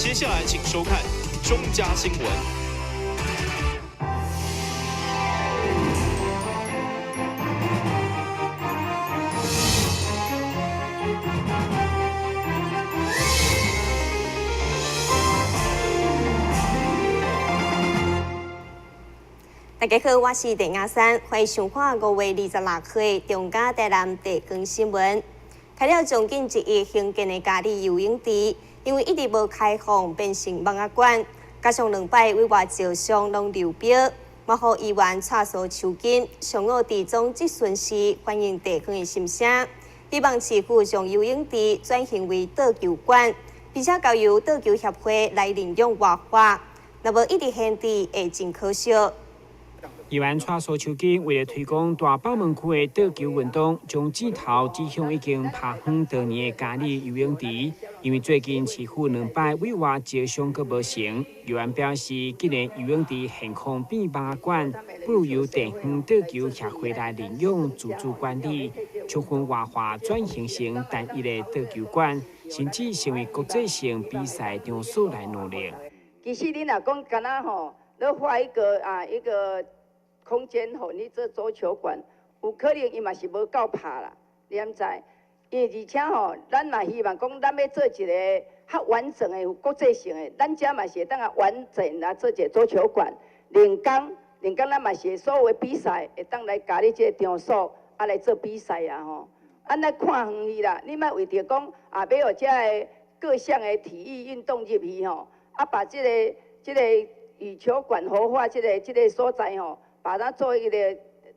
接下來請收看中嘉新聞。大家好，我是鄭亞山，歡迎收看5月26號的中嘉台南地方新聞。開了將近一億興建的嘉里游泳池，因為一直無開放，變成蠓仔館。加上兩擺委外招商攏流標，嘛予議員掣手抽筋。上午佇總質詢時反映地方的心聲，希望市府將游泳池轉型為桌球館，並且交由桌球協會來認養活化。若無一直閒置，會真可惜。議員掣手抽筋，為了推廣大北門區的桌球運動，將箭頭指向已經拍荒多年的嘉里游泳池。因為最近市府兩擺委外招商閣無成，議員表示，既然游泳池現況變蠓仔館，不如由地方桌球協會來認養自主管理，充分活化轉型成單一的桌球館，甚至成為國際性比賽場所來努力。其實你若講敢若吼，你畫一個啊一個空間予你做桌球館，有可能伊嘛是無夠拍啦，你敢知？因為而且吼，咱嘛希望講，咱欲做一个較完整的、有國際性的，咱遮嘛是會當啊完整來做一个桌球館。連江，連江咱嘛是所有的比賽會當來共你這个場所啊來做比賽啊吼。按呢看遠去啦，你莫為著講啊，欲予遮个各項的體育運動入去吼，啊把這个這个羽球館活化這个這个所在吼。把它做一個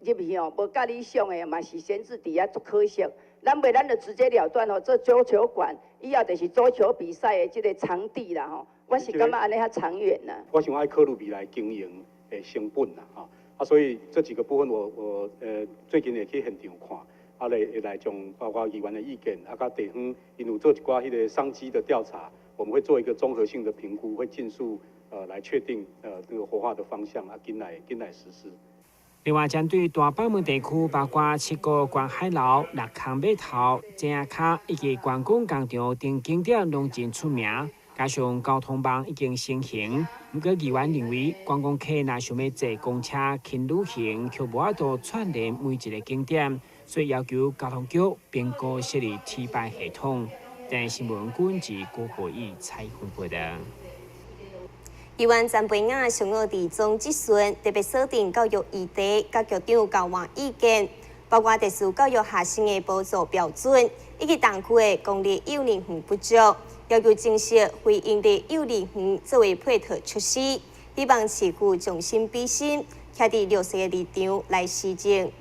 入去哦，無佮理想的嘛是閒置佇遐足可惜。咱袂，咱就直接了斷哦，做桌球館以後就是桌球比賽的這個場地啦吼。我是感覺按呢較長遠啦。我想愛考慮未來經營的成本啦，吼啊，所以這幾個部分我我最近會去現場看，啊來會來將包括議員的意見，啊佮地方𪜶有做一寡彼個商機的調查，我們會做一個綜合性的評估，會盡速來確定這個活化的方向啊，緊來緊來實施。另外，針對大北門地區，包括七股觀海樓、六空碼頭、井仔跤以及關公廣場等景點，攏真出名。加上交通網已經成型，毋過議員認為，觀光客若想欲坐公車輕旅行，卻無法度串聯每一个景點，所以要求交通局評估設立 T 牌系統。台新聞軍是郭博義採訪報道。議員陳培雅上午佇總質詢，特別鎖定教育議題，佮局長交換意見，包括特殊教育學生的補助標準，以及東區的公立幼兒園不足，要求增設非營利幼兒園作為配套措施，希望市府將心比心，徛佇弱勢的立場來施政。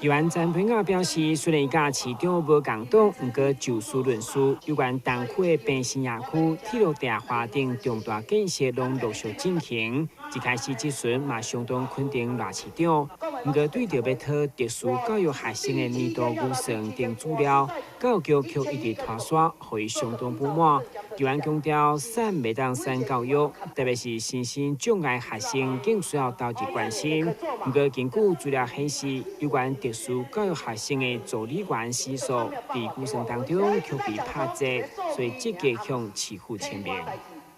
議員陳培雅表示，雖然佮市長無仝黨，毋過就事論事，有關東區的平新亞區鐵路大華等重大建設攏陸續進行。一開始質詢嘛相當肯定賴市長，毋過對著欲討特殊教育學生的年度預算等資料，教育局卻一直拖捾，予伊相當不滿。議員強調，省袂當省教育，特別是身心障礙學生更需要投入關心。毋過根據資料顯示，有關特殊教育學生的助理員時數，佇預算當中卻被拍折，所以積極向市府請命。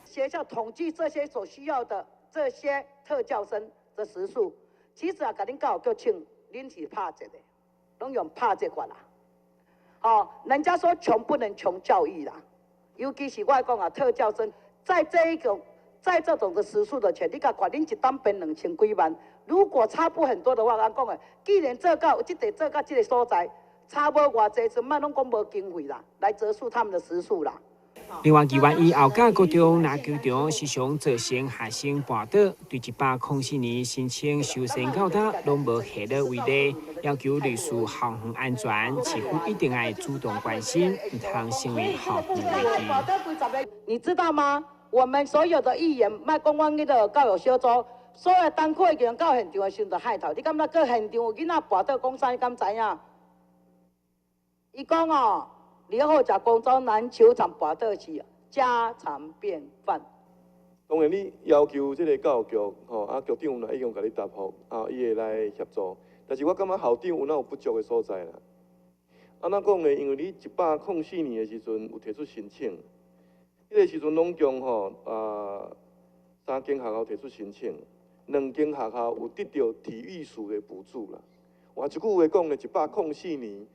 學校統計這些所需要的這些特教生的時數，其實啊，共恁教育局請，恁是拍折的，攏用拍折法啦。哦，人家說窮不能窮教育啦，尤其是我講啊，特教生在這一個在這種的時數的錢，你共看，恁一單編2000幾萬，如果差不很多的話，咱講的，既然做到這個做到這個所在，差無偌濟，就莫攏講無經費啦，來折數他們的時數啦。另外，議員伊後甲國中籃球場時常造成學生跋倒，對104年申請修繕到今攏無下落為例，要求類似校園安全，市府一定愛主動關心，毋通成為校園危機。你知道嗎？我們所有的議員，莫講阮彼个教育小組，所有東區的議員到現場的時陣就害頭。你感覺閣現場有囡仔跋倒，講啥？你敢知影？伊講哦，你好食公園籃球場跋倒是家常便飯。當然，你要求這个教育局，吼啊，局長若已經共你答覆，啊，伊會來協助。但是我感覺校長有哪有不足的所在啦？按怎講呢？因為你104年的時陣有提出申請，彼个時陣攏共吼啊，三間學校提出申請，兩間學校有得著體育署的補助啦。換一句話講呢，104年，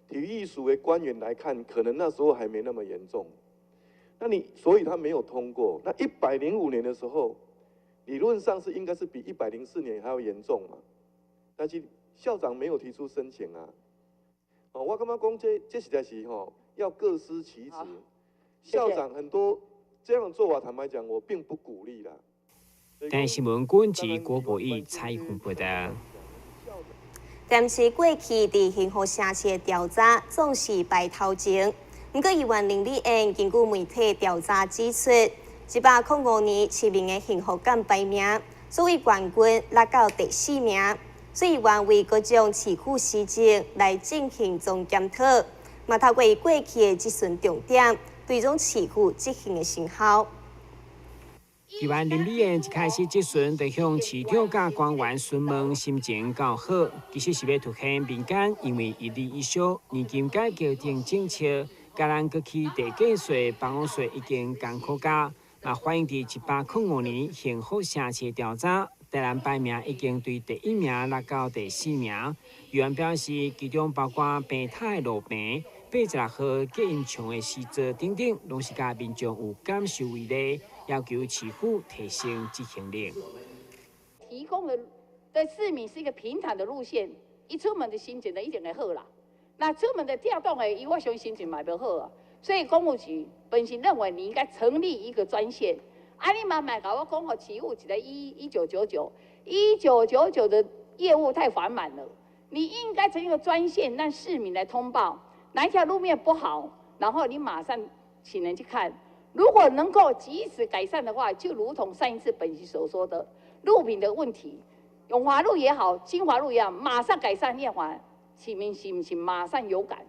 體育署的官員來看，可能那時候還沒那麼嚴重。那你所以他沒有通過。那105年的時候，理論上是應該是比104年還要嚴重嘛。但是校長沒有提出申請啊。哦，我感覺講這實在是吼，要各司其職。校長很多這樣的做法，坦白講，我並不鼓勵啦。台視新聞軍及郭博義採訪報道。但是過去佇幸福城市的調查總是排頭前，毋過議員林麗燕根據媒體調查指出，105年市民的幸福感排名，屬於冠軍落到第四名。所以議員為各種市府施政來進行總檢討，嘛透過過去的質詢重點，追蹤市府執行的成效。議員林麗燕一開始質詢，就向市長佮官員詢問心情夠好，其實是欲凸顯民間因為一例一休、年金改革等政策，佮咱過去地價稅、房屋稅已經艱苦價，嘛反映佇105年幸福城市調查，台南排名已經對第一名落到第四名。議員表示，其中包括平塔的路坪、86號隔音牆的施作等等，攏是佮民眾有感受為例，要求市府提升執行力。提供的對市民是一個平坦的路線，一出門的心情就一定會好啦。那出門的調動的，我相信心情嘛袂好啊。所以工務局本身認為你應該成立一個專線。啊，你嘛莫共我講予市府一個1999，1999的業務太繁忙了，你應該成立一個專線，讓市民來通報哪一條路面不好，然後你馬上請人去看。如果能夠及時改善的話，就如同上一次本席所說的路平的問題，永華路也好，金華路也好，馬上改善，念完，市民是毋是馬上有感？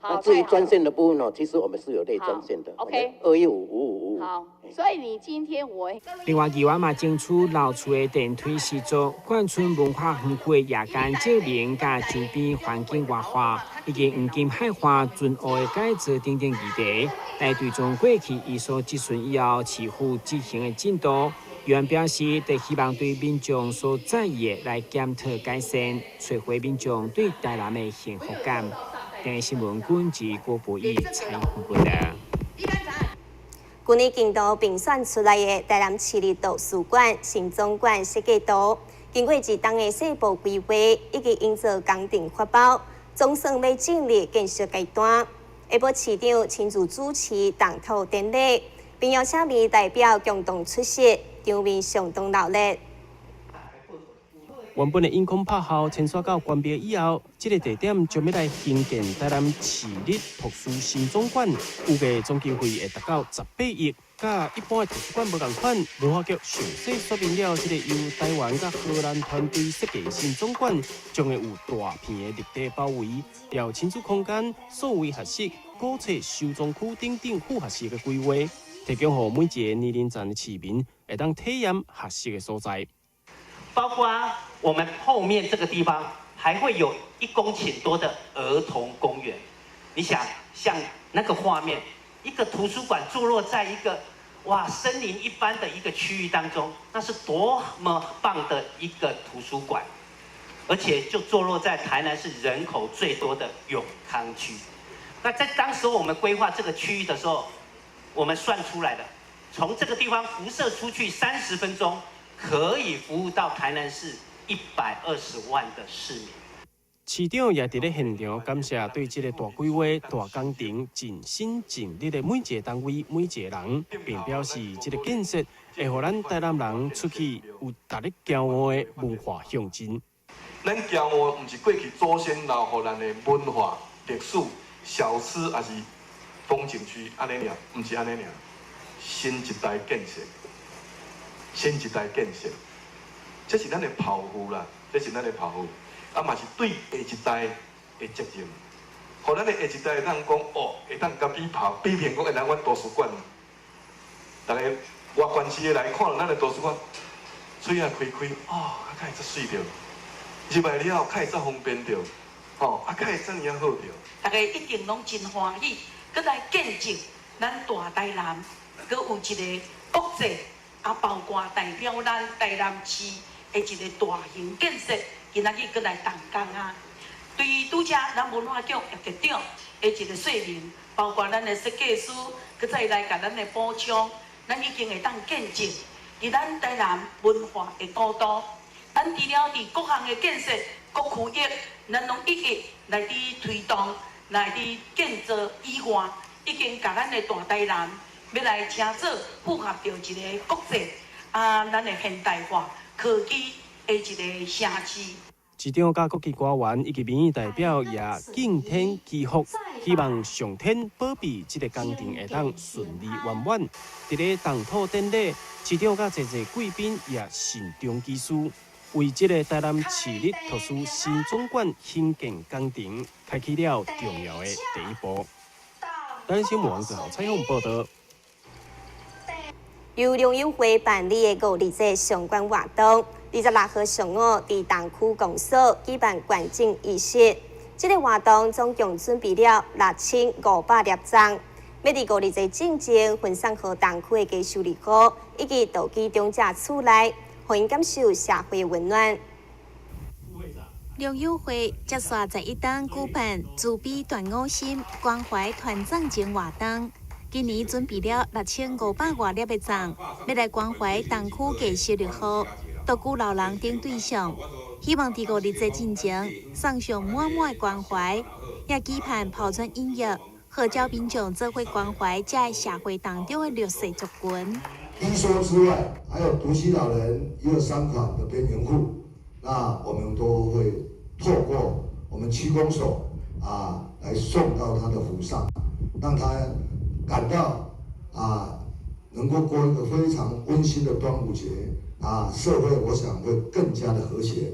那至於專線的部分哦，其實我們是有列專線的。 OK，215-5555。好，所以你今天我另外，議員嘛爭取老厝的電梯施作、貫村文化園區的夜間照明、佮周邊環境活化，以及黃金海岸船屋的改造等等議題，來追蹤過去伊所質詢以後市府執行的進度。議員表示，得希望對民眾所在意的來檢討改善，找回民眾對台南的幸福感。台視新聞軍及郭博義採訪報道。去年競圖評選出來的台南市立圖書館新總館設計圖，經過一冬的細部規劃以及營造工程發包，總算欲進入建設階段。下晡市長親自主持動土典禮，並邀請民意代表共同出席，場面相當熱鬧。原本的引空拍校遷徙到關廟以後，這个地點將欲來興建台南市立圖書新總館，預計總經費會達到18億。佮一般的圖書館無仝款，文化局詳細說明了，這个由台灣佮荷蘭團隊設計的新總館，將會有大片的綠地包圍，有親子空間、數位學習、古冊收藏區等等複合式的規劃，提供予每一个年齡層的市民會當體驗學習的所在。包括我們後面這個地方還會有1公頃多的兒童公園，你想像那個畫面，一個圖書館坐落在一個哇森林一般的一個區域當中，那是多麼棒的一個圖書館，而且就坐落在台南市人口最多的永康區。那在當時我們規劃這個區域的時候，我們算出來的，從這個地方輻射出去30分鐘，可以服務到台南市120萬的市民。市長也佇咧現場感謝對這个大規劃、大工程盡心盡力的每一个單位、每一个人，並表示這个建設會予咱台南人出去有值得驕傲的文化鄉鎮。咱驕傲毋是過去祖先留予咱的文化、歷史、小吃，抑是風景區，按呢爾，毋是按呢爾，新一代建設。新一代建設，這是咱的抱負啦，這是咱的抱負，啊嘛是對下一代的責任，予咱的下一代會當講哦，會當共比跑比拼講，會當阮圖書館，逐个外縣市的來看著咱的圖書館，喙仔開開，哦，啊，敢會遮媠著，入來了後，敢會遮方便著，吼，啊，敢會遮爾仔好著。大家一定攏真歡喜，閣來見證咱大台南。閣有一个國際啊，包括代表咱台南市的一个大型建設，今仔日閣來動工啊。對拄才咱文化局葉局長的一個說明，包括咱的設計師，閣再來共咱的補充，咱已經會當見證，佇咱台南文化的高度。咱除了佇各項的建設、各區域，咱攏一一來佇推動、來佇建造以外，已經共咱的大台南欲來稱做符合著一個國際啊，咱的現代化科技的一個城市。市長佮各級官員以及民意代表也敬天祈福，希望上天保庇這个工程會當順利圓滿。佇咧動土典禮，市長佮濟濟貴賓也慎重其事，為這个台南市立圖書新總館興建工程開啟了重要的第一步。台南新聞王子豪採訪報導。由良友會辦理的五二節相關活動，26號上午佇東區公所舉辦捐贈儀式。這个活動總共準備了6500粒粽，欲佇五二節進前分送予東區的低收入戶以及獨居長者厝內，予𪜶感受社會溫暖。良友會接續11冬舉辦慈悲端午心關懷團粽情活動。今年準備了6500外粒的粽，欲來關懷東區低收入戶、獨居老人等對象，希望佇五二節進前送上滿滿的關懷，也期盼拋磚引玉，號召民眾做伙關懷這个社會當中的弱勢族群。低收之外，還有獨居老人，也有三款的邊緣戶，那我們都會透過我們區公所啊，來送到他的府上，讓他感到啊，能夠過一個非常溫馨的端午節啊，社會我想會更加的和諧。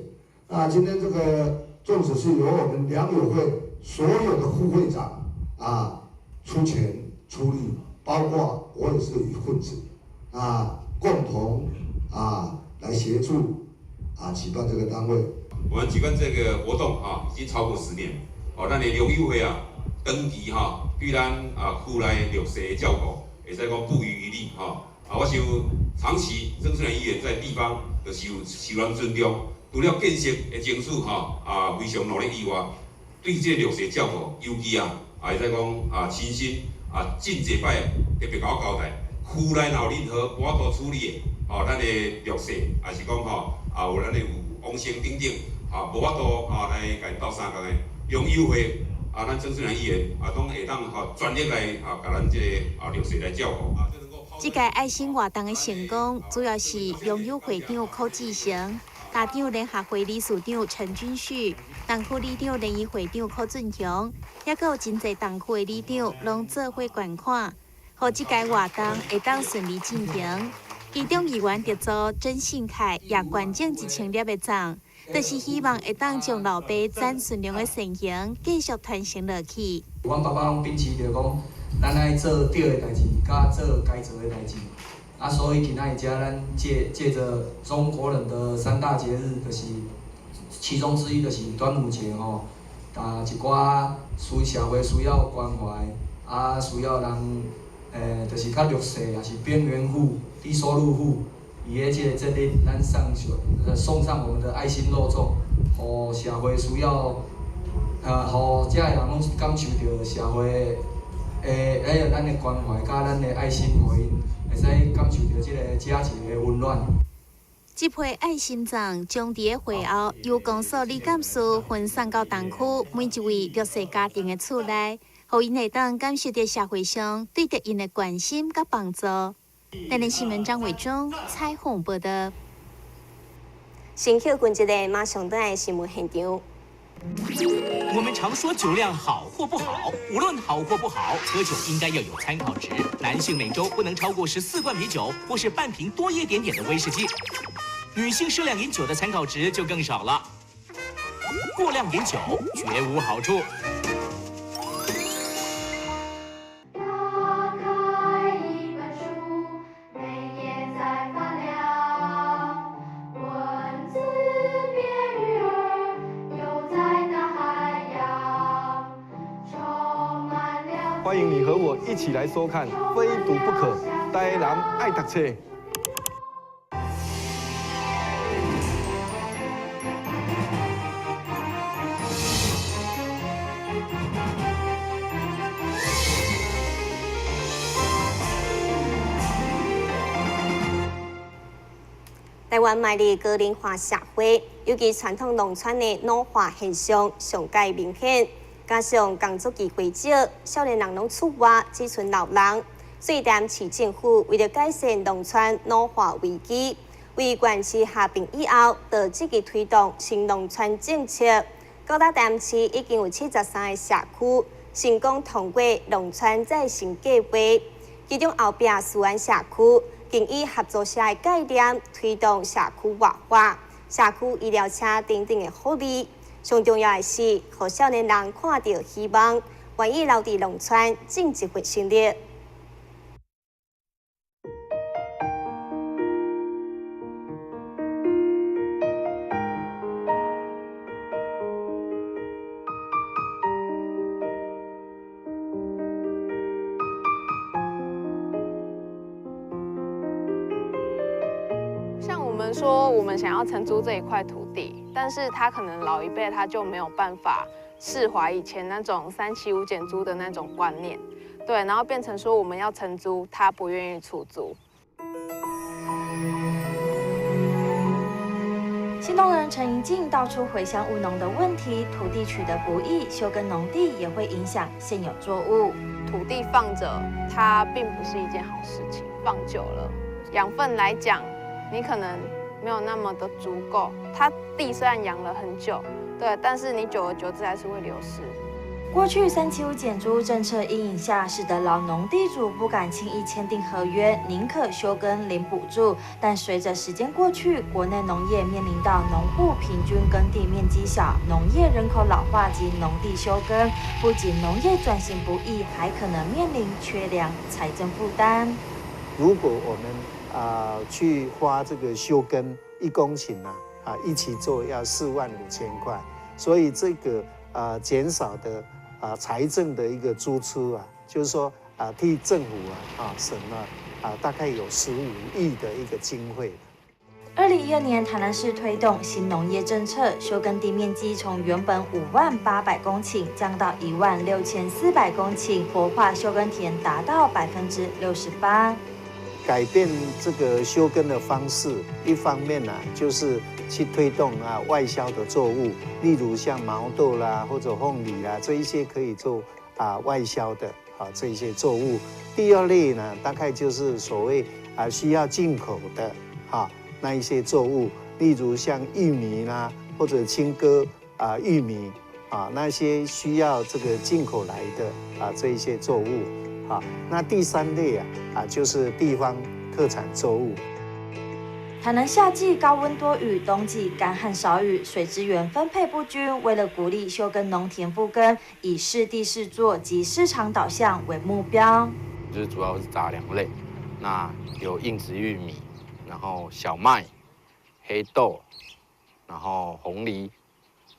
那今天這個粽子是由我們良友會所有的副會長啊出錢出力，包括我也是一份子啊，共同啊來協助啊舉辦這個單位。我們舉辦這個活動啊，已經超過10年。哦，咱的良友會啊，長期哈對咱啊區內弱勢的照顧，會使講不遺餘力哈。啊，我想長期曾順良議員在地方就是有受人尊重，除了建設的爭取哈啊非常努力以外，對這個弱勢照顧，尤其啊啊會使講啊親身啊真濟擺特別共我交代，區內若有任何無法度處理的，吼，咱的弱勢，抑是講吼啊有咱的有往生等等，啊無法度啊來共𪜶鬥相共的，良友會啊，咱曾順良議員啊，攏會當吼全力來啊，共咱這个啊弱勢來照顧。這屆愛心活動的成功，主要是良友會長柯志成、家長聯合會理事長陳君旭、東區里長聯誼會長柯俊雄，抑閣有真濟東區的里長攏做伙捐款，予這屆活動會當順利進行。其中議員特助曾信凱也捐贈1000粒的粽，就是希望會當將老爸曾順良的善行繼續傳承落去。阮爸爸攏秉持著講，咱愛做對的代誌，佮做該做的代誌。啊，所以今仔日遮咱借借著中國人的三大節日，就是其中之一，就是端午節吼。啊，一寡需社會需要關懷，啊，需要人，就是較弱勢，抑是邊緣戶、低收入戶，伊的這個節日，咱送上我們的愛心肉粽，予社會需要，啊，予遮的人攏感受著社會的，迄個咱的關懷，佮咱的愛心，予𪜶會使感受著這個佳節的溫暖。這批愛心粽將佇會後由公所李監事分送到東區每一位弱勢家庭的厝內，予𪜶會當感受著社會上對著𪜶的關心佮幫助。台南新聞張偉忠採訪報導。先歇睏一下，馬上轉來新聞現場。我們常說酒量好或不好，無論好或不好，喝酒應該要有參考值。男性每週不能超過14罐啤酒，或是半瓶多一點點的威士忌。女性適量飲酒的參考值就更少了。過量飲酒絕無好處。打開一本書，每頁在發亮，文字變魚兒，游在大海洋，充滿了。歡迎你和我一起來收看《非讀不可》。台南愛讀冊。台灣邁入高齡化社會，尤其傳統農村的老化現象上蓋明顯，加上工作機會少，少年人攏出外，只賰老人。所以，台南市政府為著改善農村老化危機，為縣市合併以後，就積極推動新農村政策。到達台南市已經有73个社區成功通過農村再生計劃，其中後壁思安社區。更以合作社的概念推動社區活化、社區醫療車等等的福利。上重要的是，予少年人看著希望，願意留佇農村盡一份心力。像我們說，我們想要承租這一塊土地，但是他可能老一輩他就沒有辦法釋懷以前那種三七五減租的那種觀念，對，然後變成說我們要承租，他不願意出租。新農人陳盈進道出回鄉務農的問題，土地取得不易，休耕農地也會影響現有作物。土地放著，它並不是一件好事情。放久了，養分來講，你可能沒有那麼的足夠。它地雖然養了很久，對，但是你久而久之還是會流失。過去三七五減租政策陰影下，使得老農地主不敢輕易簽訂合約，寧可休耕領補助。但隨着時間過去，國內農業面臨到農戶平均耕地面積小、農業人口老化及農地休耕，不僅農業轉型不易，還可能面臨缺糧、財政負擔。如果我們去花這個休耕1公頃啊，一起做要45000塊，所以這個減少的。財政的一個支出啊，就是說啊，替政府啊省了大概有15億的一個經費。 2012年，台南市推動新農業政策，休耕地面積從原本50800公頃降到16400公頃，活化休耕田達到68%。改變這個休耕的方式，一方面呢，就是去推動外銷的作物，例如像毛豆啦或者鳳梨啦這一些可以做外銷的這一些作物。第二類呢，大概就是所謂需要進口的那一些作物，例如像玉米啦或者青稞玉米那些需要這個進口來的這一些作物。那第三類就是地方特產作物。台南夏季高溫多雨，冬季乾旱少雨，水資源分配不均。為了鼓勵休耕農田復耕，以適地適作及市場導向為目標。就是主要是雜糧類，那有硬質玉米，然後小麥、黑豆，然後紅藜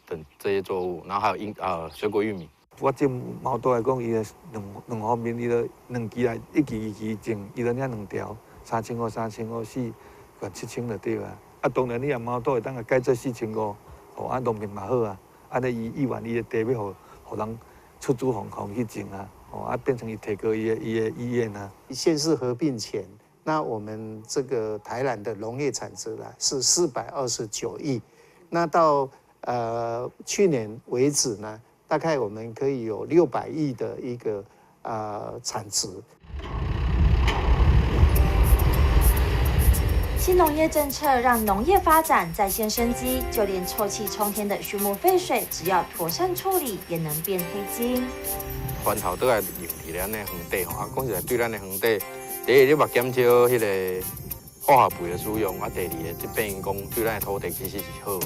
等這些作物，然後還有水果玉米。我種毛豆來講，伊的兩方面，伊就兩期來一期、二期種，伊就領兩條，3500、3500、4 7000就對啊。啊，當然你若毛豆會當改做4500，哦，啊，農民嘛好啊，按呢伊議員伊的地欲予人出租予去種啊，哦，啊，變成伊提高伊的意願啊。縣市合併前，那我們這個台南的農業產值呢是429億，那到去年為止呢，大概我們可以有600億的一個產值。新農業政策讓農業發展再現生機，就連臭氣沖天的畜牧廢水，只要妥善處理，也能變黑金。源頭倒來用佇咱的園地吼，啊，講實在對咱的園地，第一你嘛減少彼個化學肥的使用，啊，第二个這變講對咱的土地其實是好的。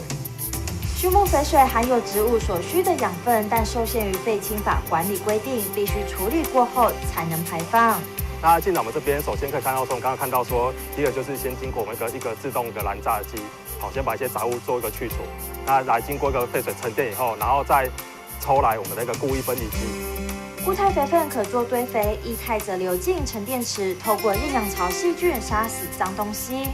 畜牧肥水含有植物所需的養分，但受限於廢清法管理規定，必須處理過後才能排放。那進來我們這邊，首先可以看到說，我們剛剛看到說，第一個就是先經過我們一個自動的攔渣機，好，先把一些雜物做一個去除。那來經過一個廢水沉澱以後，然後再抽來我們的一個固液分離機。固態肥分可做堆肥，液態則流進沉澱池，透過厭氧槽細菌殺死髒東西。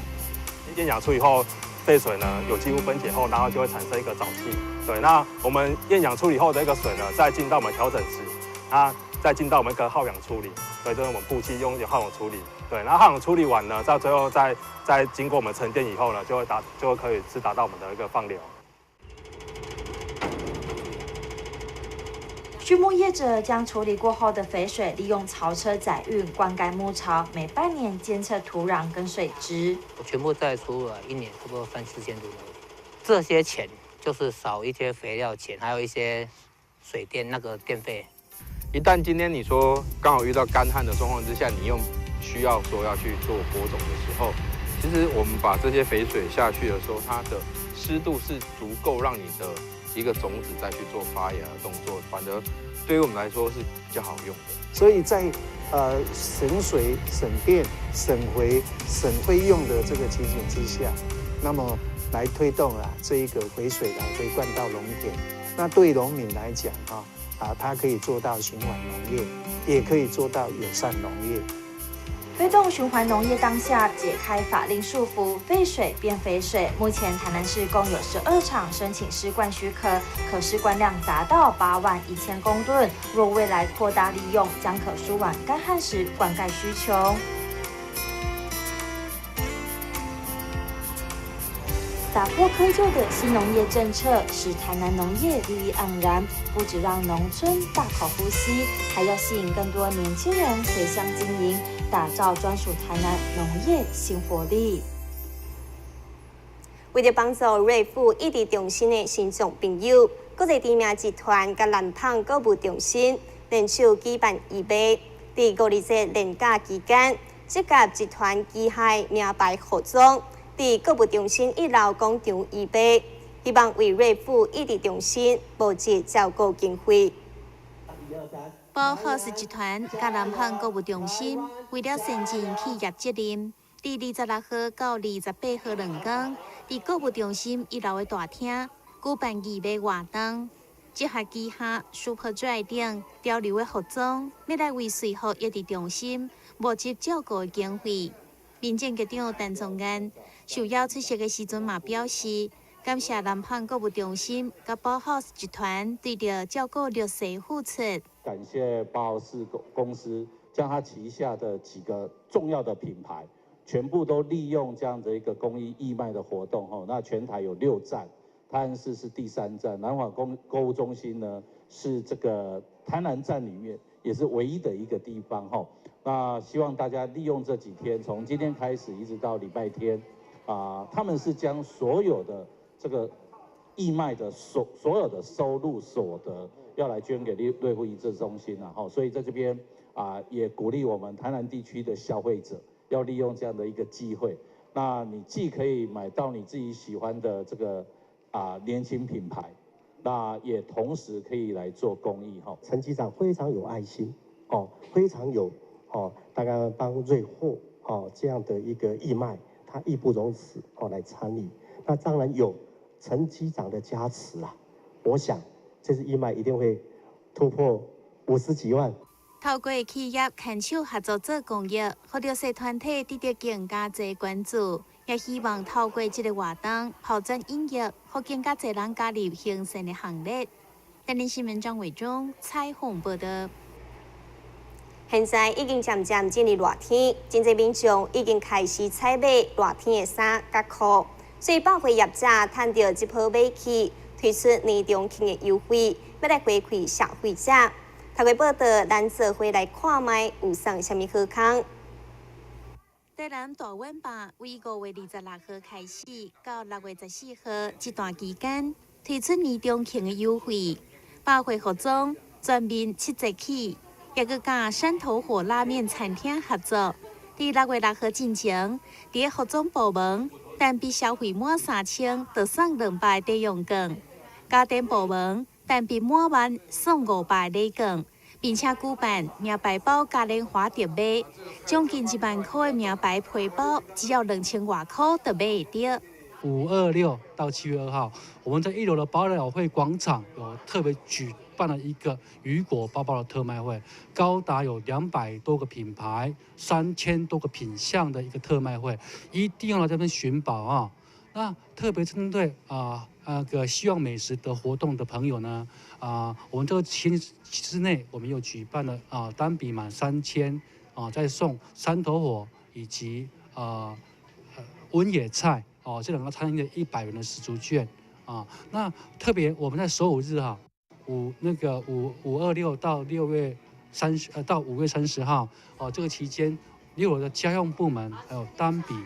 厭氧處理後，廢水呢有機物分解後，然後就會產生一個沼氣。對，那我們厭氧處理後的一個水呢，再進到我們調整池，啊，再進到我們一個好氧處理。對，就是我們曝氣用好氧處理。對，然後好氧處理完呢，到最後再經過我們沉澱以後呢，就會可以是達到我們的一個放流。畜牧業者將處理過後的肥水利用槽車載運灌溉牧草，每半年監測土壤跟水質。我全部再出了一年差不多三四千多。這些錢就是少一些肥料錢，還有一些水電那個電費。一旦今天你說剛好遇到乾旱的狀況之下，你又需要說要去做播種的時候，其實我們把這些肥水下去的時候，它的濕度是足夠讓你的一個種子再去做發芽的動作，反而對於我們來說是比較好用的。所以在省水、省電、省肥、省費用的這個情形之下，那麼來推動啊這一個肥水來回灌到農田，那對農民來講啊，它可以做到循環農業，也可以做到友善農業。推動循環農業當下，解開法令束縛，廢水變肥水。目前台南市共有12場申請施灌許可，可施灌量達到81000公噸。若未來擴大利用，將可舒緩乾旱時灌溉需求。打破窠臼的新農業政策，使台南農業綠意盎然，不只讓農村大口呼吸，還要吸引更多年輕人回鄉經營，打造專屬台南農業新活力。為了幫助瑞富醫治中心的身障朋友，國際知名集團佮南紡購物中心聯手舉辦義賣，佇五二節連假期間，這合集團旗下名牌服裝。佇購物中心一樓廣場義賣，希望為瑞富醫治中心募集照顧經費。寶浩斯集團佮南紡購物中心為了善盡企業責任，佇26號到28號兩天，佇購物中心一樓的大廳舉辦義賣活動，集合旗下 Superdry 等潮流的服裝，欲來為瑞富醫治中心募集照顧的經費。民政局長陳宗彥受邀出席的時陣嘛表示，感謝南紡購物中心佮寶浩斯集團對著照顧弱勢付出。感謝寶浩斯公司將他旗下的幾個重要的品牌，全部都利用這樣的一個公益義賣的活動。吼，那全台有6站，泰安市是第3站，南紡購物中心呢是這個台南站裡面也是唯一的一個地方。吼。那希望大家利用這幾天，從今天開始一直到禮拜天，他們是將所有的這個義賣的所有的收入所得，要來捐給瑞富醫治中心啊，所以在這邊也鼓勵我們台南地區的消費者要利用這樣的一個機會。那你既可以買到你自己喜歡的這個年輕品牌，那也同時可以來做公益哈。陳局長非常有愛心哦，非常有。哦，大概幫瑞富哦這樣的一個義賣，他義不容辭哦來參與。那當然有陳局長的加持啊，我想這次義賣一定會突破50幾萬。透過企業牽手合作做公益，予弱勢團體得到更加濟關注，也希望透過這個活動拋磚引玉，予更加濟人加入行善的行列。台南新聞張偉忠採訪報道。現在已經漸漸進入熱天，真濟民眾已經開始採買熱天的衫佮褲，所以百貨業者趁著這波買氣，推出年中慶的優惠，欲來回饋消費者。透過報道，咱做伙來看覓有送啥物好康。台南大碗吧為5月26號開始到6月14號這段期間，推出年中慶的優惠，百貨服裝全面7折起。也閣佮山頭火拉麵餐廳合作，佇6月6號進前，佇服裝部門單筆消費滿3000，就送200抵用券；家電部門單筆滿10000送500禮券，並且舉辦名牌包嘉年華特賣，將近1萬塊的名牌皮包，只要2000外箍就買會著。5、2、6到7月2號，我們在1樓的百老匯廣場有特別舉辦。辦了一個雨果包包的特賣會，高達有200多個品牌、3000多個品項的一個特賣會，一定要來這邊尋寶啊！那特別針對啊那個希望美食的活動的朋友呢，啊，我們這個期之內，我們又舉辦了啊單筆滿3000啊，再送山頭火以及啊溫野菜哦這兩個餐廳的100元的食足券啊。那特別我們在首五日哈，五那個五五二六到6月30到5月30號哦，這個期間，六樓的家用部門還有單筆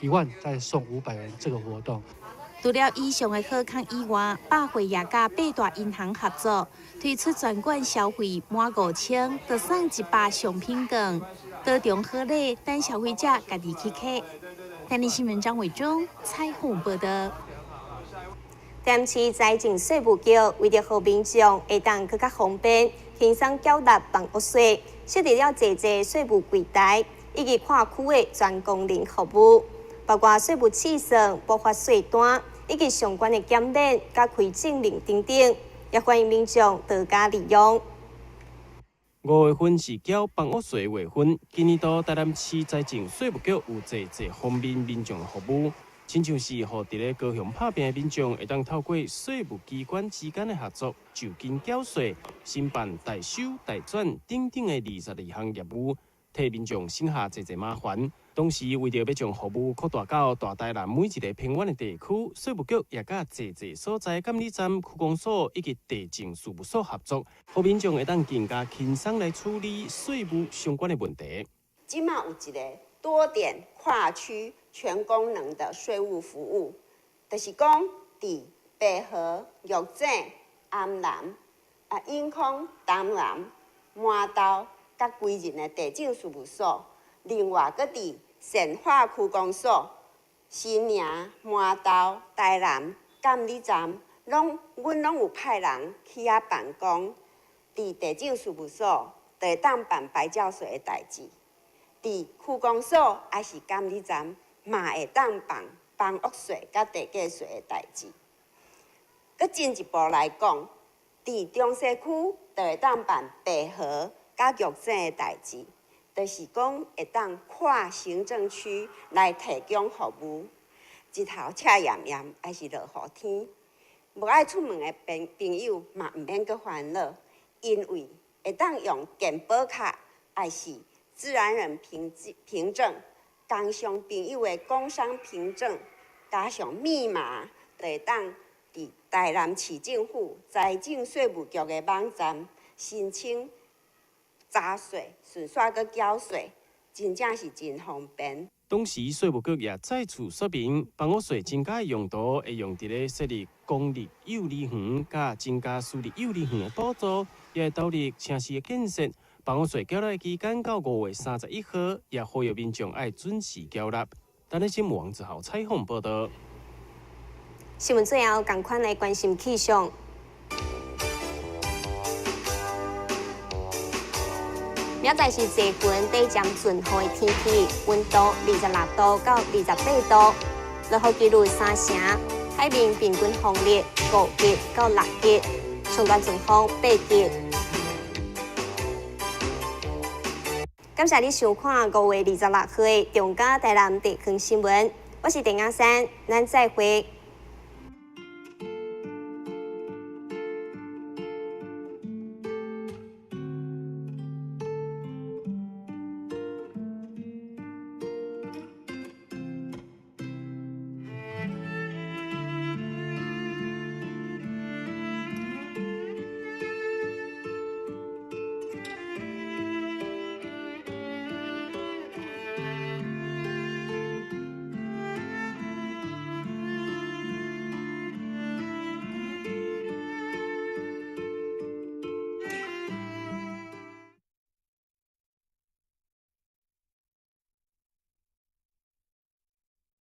1萬再送500元這個活動。除了以上的好康以外，百匯也佮八大銀行合作，推出全館消費滿5000，就送100商品券，多重好禮，等消費者家己去揢。台日新聞張偉忠採訪報道。台南市財政稅務局為著予民眾會當閣較方便、輕鬆繳納房屋稅，設立了濟濟稅務櫃台以及跨區的全功能服務，包括稅務試算、補發稅單以及相關的減免、佮開證明等等，也歡迎民眾多加利用。5月份是繳房屋稅的月份，今年度台南市財政稅務局有濟濟方便民眾的服務，親像是予佇咧高雄拍拚的民眾會當透過稅務機關之間的合作，就近繳稅、申辦代收、代轉等等的22項業務，替民眾省下濟濟麻煩。同時，為著欲將服務擴大到大台南每一个偏遠的地區，稅務局也佮濟濟所在監理站、區公所以及地政事務所合作，予民眾會當更加輕鬆來處理稅務相關的問題。這馬有一个多點跨區全功能的稅務服務，就是講佇白河、玉井、安南、永康、東南、麻豆佮歸仁的地政事務所，另外閣佇善化區公所、新營、麻豆、台南監理站，攏阮攏有派人去遐辦公。佇地政事務所，就會當辦牌照稅的代誌；佇區公所抑是監理站，嘛會當辦房屋稅佮地價稅的代誌。閣進一步來講，佇中西區就會當辦白河佮玉井的代誌。就是講會當跨行政區來提供服務，日頭赤炎炎，抑是落雨天，無愛出門的朋朋友嘛毋免閣煩惱，因為會當用健保卡，抑是自然人憑憑證，工商朋友的工商憑證，加上密碼，就會當佇台南市政府財政稅務局的網站申請查稅，順紲閣繳稅，真正是真方便。同時，稅務局也再次說明，房屋稅增加的用途會用佇咧設立公立幼兒園，佮增加私立幼兒園的補助，也會投入城市的建設。房屋稅繳納的期間到5月31號，也呼籲民眾愛準時繳納。台日新聞王子豪採訪報道。新聞最後，仝款來關心氣象。明仔載是濟雲短暫陣雨的天氣，溫度26度到28度，落雨幾率三成，海面平均風力5級到6級，上大陣風8級。感謝你收看5月26號的中嘉台南地方新聞，我是鄭亞珊，咱再會。